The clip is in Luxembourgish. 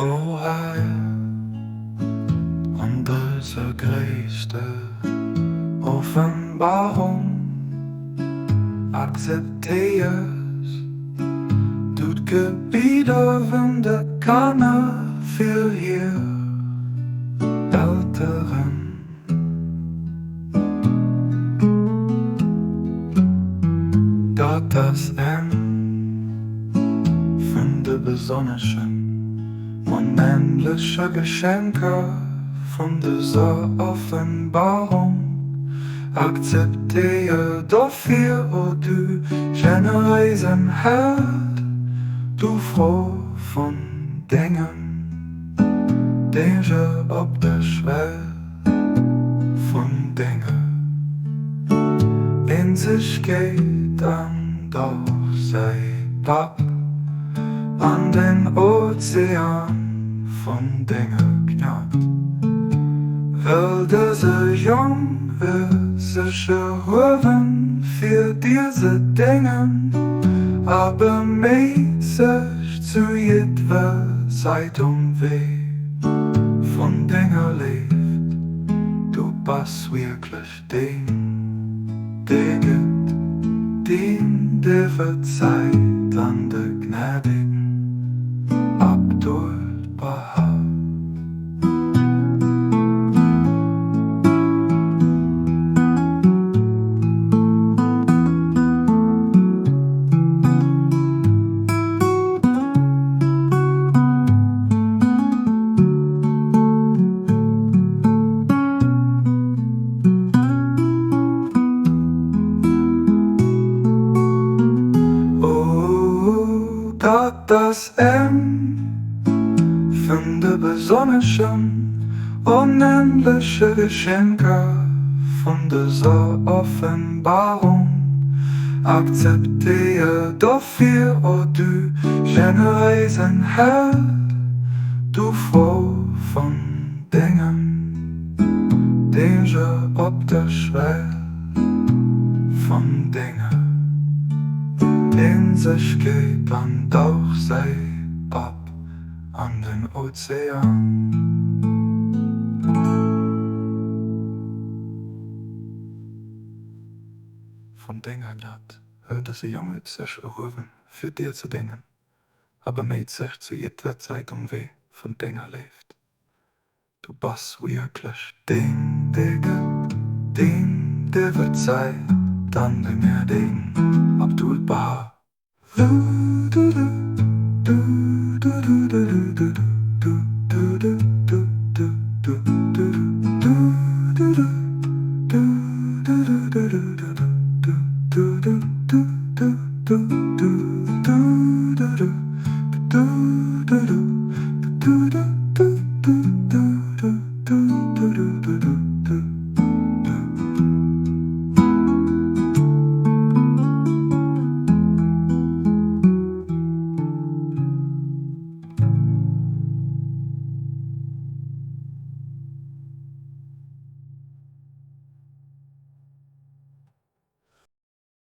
O Här, an dëser gréisster Offenbarung akzeptéiers du d'Gebieder vun de Kanner fir hir Elteren. Dat ass eng vun de besonneschen onendleche Geschenker vun dëser Offenbarung. Akzeptéier dofir, o du generéisen Held, du Fro vun dengem Dénger op der Schwell vun denger Eenzegkeet an dauch säi Papp an den Ozean vun denger Gnad. Well dëse Jong huet sech erhuewen fir dir ze déngen a beméit sech zu jiddwer Zäit um Wee vun denger Léift. Du bass wierklech deen, dee gëtt, deen dir verzeit an de gnädegen Abdu'l-Bahá. O, dat ass eng vun de besonneschen, onendleche Geschenker vun dëser Offenbarung. Akzeptéier dofir, o du generéisen Held, du Fro vun dengem Dénger op der Schwell vun denger Eenzegkeet an dauch säi Papp an den Ozean. Vun denger Gnad huet dëse Jong et sech erhuewen, fir dir ze déngen, a beméit sech zu jiddwer Zäit um Wee vun denger Léift. Du bass wierklech deen, dee gëtt, deen dir verzeit an de gnädegen Abdu'l-Bahá.